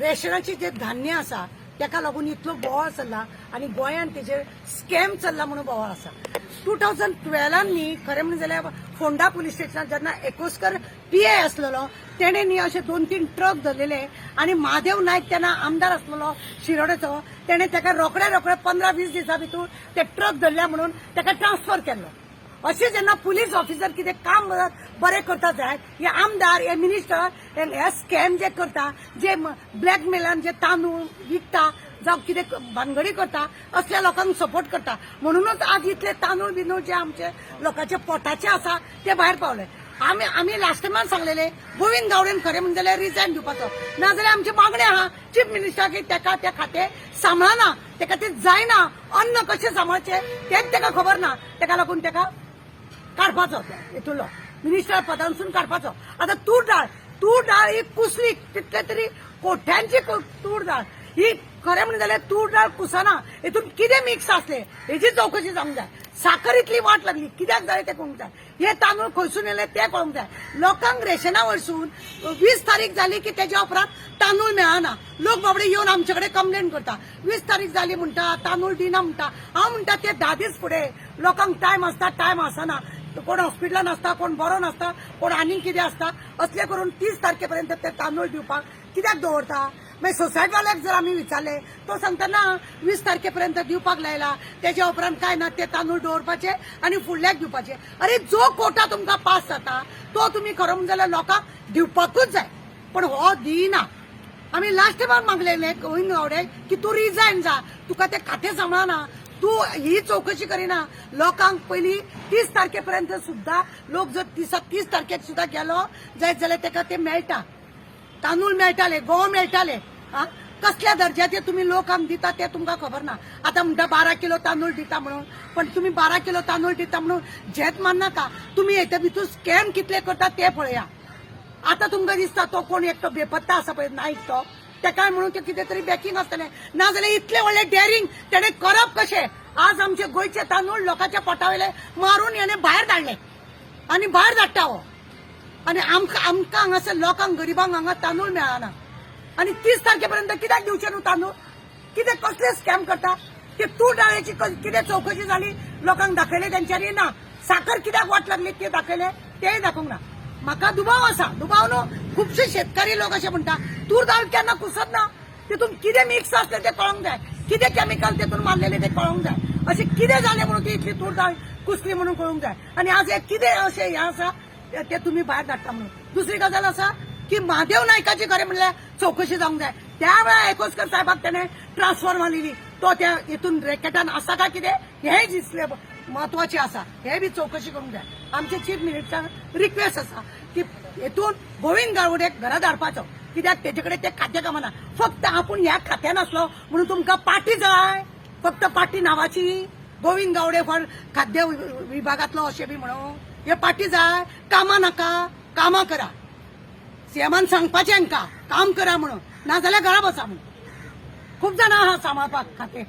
रेशनाचे जे धान्य आसा तेका लागून इतलो बोवाळ चल्ला आनी गोंयांत तेजेर स्कॅम चल्ला म्हणून बोवाळ आसा. 2012 न्ही, खरें म्हणून जाल्यार फोंडा पुलीस स्टेशनात जेन्ना एकोस्कर पीए आसलेलो, तेणे न्ही अशे दोन तीन ट्रक धरलेले आनी महादेव नायक तेन्ना आमदार आसलेलो शिरोडेचो, तेणे तेका रोखड्या रोखडे 15-20 दिसां भितर ते ट्रक धरल्या म्हणून तेका ट्रान्सफर केल्लो. अशें जेन्ना पुलीस ऑफिसर कितें काम बरें करता जायत, हे आमदार, हे मिनिस्टर हे स्कॅम जे करता, जे ब्लॅकमेलान जे तांदूळ विकता जावं कितें भानगडी करता, असल्या लोकांक सपोर्ट करता. म्हणूनच आज इतले तांदूळ बिंदूळ जे आमचे लोकांचे पोटाचे आसा ते भायर पावले. आमी लास्ट टायमान सांगलेले, गोविंद गावडेन खरें म्हणजें जाल्यार रिजायन दिवपाचो, नाजाल्यार आमची मागणी आहा चीफ मिनिस्टर की तेका ते खातें सांबाळना, तेका ते जायना. अन्न कशें सांबाळचें तेंच तेका खबर ना. तेका लागून तेका काडपाचो, हितूंतलो मिनिस्टर पदांसून काडपाचो. आतां तूर डाळ, तूर डाळ ही कुसली, कितले तरी कोट्यांची तूर डाळ ही. खरें म्हणून जाल्यार तूर डाळ कुसना, हितून कितें मिक्स आसले हेजी चवकशी जावंक जाय. साकर इतली वाट लागली कित्याक जाय तें कळूंक जाय. हे तांदूळ खंयसून येयले ते कळूंक जाय. लोकांक रेशना वयरसून 20 तारीख जाली की तेज्या उपरांत तांदूळ मेळना. लोक बाबडे येवन आमचे कडेन कंप्लेन करता, 20 तारीख जाली म्हणटा, तांदूळ दिना म्हणटा. हांव म्हणटा, ते 10 दीस फुडें लोकांक टायम आसता, टायम आसना. कोण हॉस्पिटलान आसता, कोण बरो नासता, कोण आनीक कितें आसता. असले करून 30 तारखे पर्यंत ते तांदूळ दिवपाक कित्याक दवरता? मागीर सोसायटवाल्याक जर आमी विचारले, तो सांगता, ना, 20 तारखे पर्यंत दिवपाक लायला, तेज्या उपरांत काय ना, ते तांदूळ दवरपाचे आनी फुडल्याक दिवपाचे. अरे, जो कोटा तुमकां पास जाता तो तुमी खरो म्हणून जाल्यार लोकांक दिवपाकूच जाय, पण हो दिना. आमी लास्ट टायमान मागलेले गोविंद गावडे की तूं रिजायन जा, तुका ते खातें सांबाळना, तूं ही चवकशी करिना. लोकांक पयलीं 30 तारखे पर्यंत सुद्दां लोक जर 30 तारखेक सुद्दां गेलो जायत जाल्यार तेका ते मेळटा, तांदूळ मेळटाले, गंव मेळटाले. हा, कसल्या दर्जाचे तुम्ही लोकांक दिता ते तुमकां खबर ना. आतां म्हणटा 12 किलो तांदूळ दिता म्हणून, पण तुम्ही 12 किलो तांदूळ दिता म्हणून झेत मारनाका. तुम्ही हेच्या भितूर स्कॅम कितले करता ते पळया. आतां तुमकां दिसता तो कोण एकटो बेपत्ता आसा पळय नायक, तो तेकाय म्हणून ते कितें तरी बॅकिंग आसतलें, नाजाल्यार इतलें व्हडलें डेरिंग तेणें करप कशें? आज आमचे गोंयचे तांदूळ लोकांच्या पोटावयले मारून हेणे भायर धाडले आनी भायर धाडटा हो. आनी आमकां हांगासर लोकांक, गरिबांक हांगा तांदूळ मेळना. आनी 30 तारखे पर्यंत कित्याक दिवचे न्हू तांदूळ? कितें कसले स्कॅम करता ते? तूर डाळेची कितें चवकशी जाली? लोकांक दाखयले तेंच्यांनी? ना. साखर कित्याक वाट लागली ते दाखयले? तेय दाखोवंक ना. म्हाका दुबाव आसा, दुबाव न्हू, खुबशे शेतकरी लोक अशे म्हणटा, तूर डाळ केन्ना कुसत ना, तितून कितें मिक्स आसलें तें कळोंक जाय, कितें केमिकल तितून मारलेलें तें कळोंक जाय. अशें कितें जालें म्हणून ती इतली तूर डाळ कुसली म्हणून कळूंक जाय. आनी आज हे कितें अशें हें आसा ते तुमी भायर धाडटा म्हणून. दुसरी गजाल आसा की महादेव नायकाची खरें म्हणल्यार चवकशी जावंक जाय. त्या वेळार एकोस्कर साहेबाक तेणे ट्रान्सफर मारलेली, तो त्या हितून रॅकेटान आसा काय कितें हेंय दिसलें म्हत्वाचें आसा. हे बी चवकशी करूंक जाय. आमचे चीफ मिनिस्टर रिक्वेस्ट आसा की हेतून गोविंद गावडेक घरा धाडपाचो, कित्याक तेजे कडेन ते खातें कामाना. फक्त आपूण ह्या खात्यान आसलो म्हणून तुमकां पार्टी जाय, फक्त पार्टी नावाची, गोविंद गावडे फॉर खाद्य विभागातलो अशें बी म्हणून हे पार्टी जाय. कामां नाका, कामां करा. सीएमान सांगपाचें हांकां, काम करा म्हणून, नाजाल्यार घरा बसा म्हणून. खूब जाणां आहा सांबाळपाक खातें.